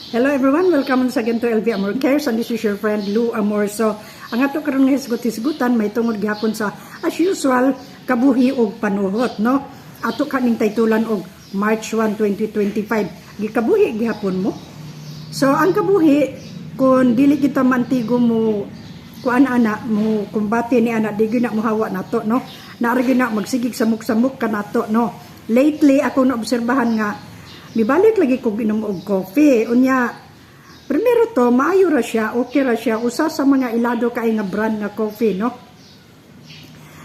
Hello everyone, welcome once again to LV Amor Cares and this is your friend Lou Amor. So, ang ato karon nga hisgot-hisgutan may tungod gihapon sa, as usual, kabuhi og panuhot, no? Ato kaning taytulan og March 1, 2025. Gikabuhi gihapon mo. So, ang kabuhi, kung dili kita mantigo mo kuan ana mo kumbate ni ana, di gyud na mohawa nato, no? Naa gyud na magsigig samok-samok ka nato, no? Lately ako naobserbahan nga mibalik lagi kog inom og coffee. Unya primero to, maayo ra siya, okay ra siya, usa sa mga ilado kay nga brand nga coffee, no?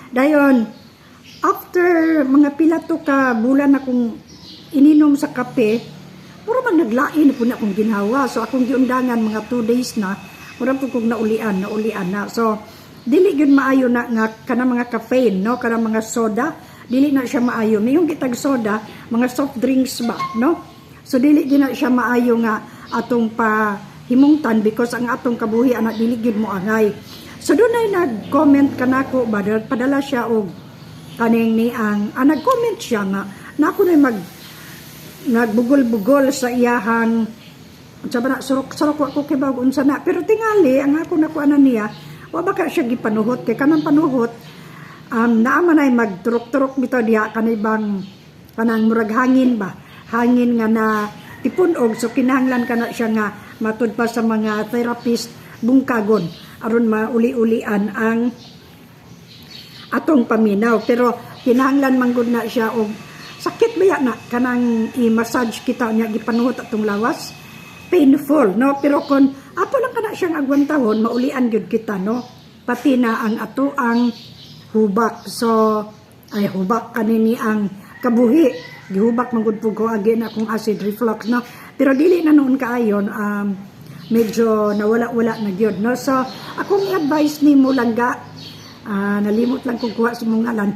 Dayon after mga pila to ka bulan akong ininom sa kape, mura man naglain na po na akong ginhawa. So akong giundangan mga 2 days na, mura po kong naulian, naulian na. So dili gyud maayo na nga kanang mga caffeine, no? Kanang mga soda, dili na siya maayo. Mayong kitag soda, mga soft drinks ba, no? So dili gyud na siya maayo nga atong pa himungtan because ang atong kabuhi ana dili gyud mo angay. So dunay nag-comment kanako ba, padala siya og kaning ni ang nag-comment siya nga na ako na mag nagbugol-bugol sa iyahang unsa ba na, surok-surok, wa ko kibaw unsa na, pero tingali ang ako nakuha na niya, wa ba ka siya gipanuhot, kay kanang panuhot naa man ay magturok-turok bitaw diha, kanay bang kanang murag hangin ba, hangin nga na tipun-og. So kinahanglan kana siya nga matud pa sa mga therapist, bungkagon aron mauli-ulian ang atong paminaw. Pero kinahanglan man gud na siya og sakit ba na kanang i-massage kita niya gipanuhot atong lawas, painful, no? Pero kon ato lang kana siyang agwantahon, maulian gyud kita, no? Pati na ang ato ang hubak. So ay hubak kanini ang kabuhi, gihubak man gud pud ko agi na akong acid reflux, no? Pero dili na noon kaayon, medyo nawala-wala na gyud, no? So akong i-advise nimo, langga, nalimot lang kong kuha sa mong ngalan,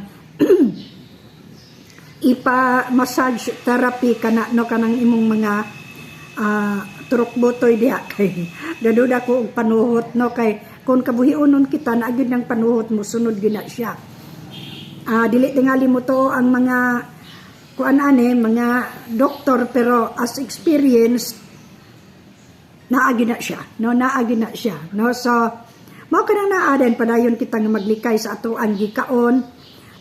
ipa-massage therapy kana, no? Kanang imong mga turok butoy diha kay daduda ko og panuhot, no? Kay kung kabuhionon kita na gyud ng panuhot mo, sunod gyud na siya. Dili tingali mo to ang mga kuan ane mga doktor, pero as experience, naa gyud na siya, no? Naa gyud na siya, no? So mao kanang naa din, padayon kita nga maglikay sa ato ang gikaon.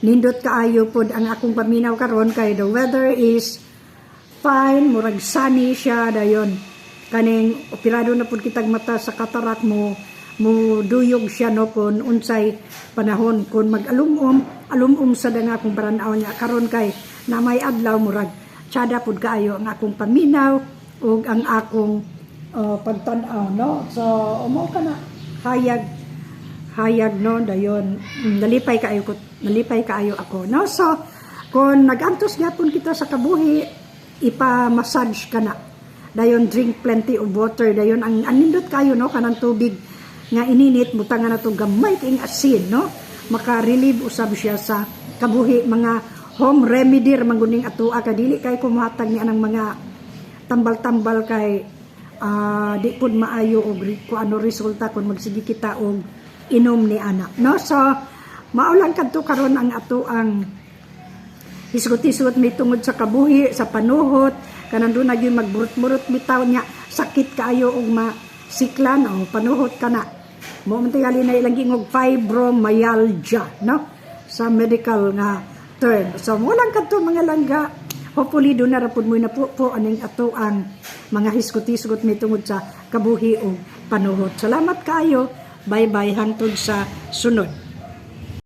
Nindot kaayo pod ang akong paminaw karon kay the weather is fine, murag sunny siya. Dayon kaning operado na pud kitag mata sa cataract mo, mo duyog siya, no? Kung unsay panahon, kung mag-alumom, alumom sa nga akong paran-aw niya karon kay na may adlaw, murag tsada pud kaayo ang akong paminaw ug ang akong pagtan-aw, no? So mao kana, hayag hayag, no? Dayon nalipay kaayo ko, nalipay kaayo ako, no? So kung nagantos gyapon kita sa kabuhi, ipa-massage ka na. Dayon drink plenty of water. Dayon ang anindot kayo, no? Kanang tubig nga ininit, butangan na to gamay kaing asin, no? Maka-relieve usab siya sa kabuhi. Mga home remedy ra man guning atoa ka, dili kay kumuhatag ni anang mga tambal-tambal kay di pud maayo og kung ano resulta kung magsige kita og inom ni ana, no? So mao lang kadto karon ang ato ang hisgot-hisgot may tungod sa kabuhi, sa panuhot, kanang doon na gyud magburot-burot bitaw niya, sakit kaayo og masiklan o panuhot ka na. Mo man tingali na ilang giingog fibromyalgia, no? Sa medical nga term. So mo lang kadto, mga langga. Hopefully doon na ra pud mo na po aning ato ang mga hisgot-hisgot may tungod sa kabuhi o panuhot. Salamat kaayo. Bye-bye hangtod sa sunod.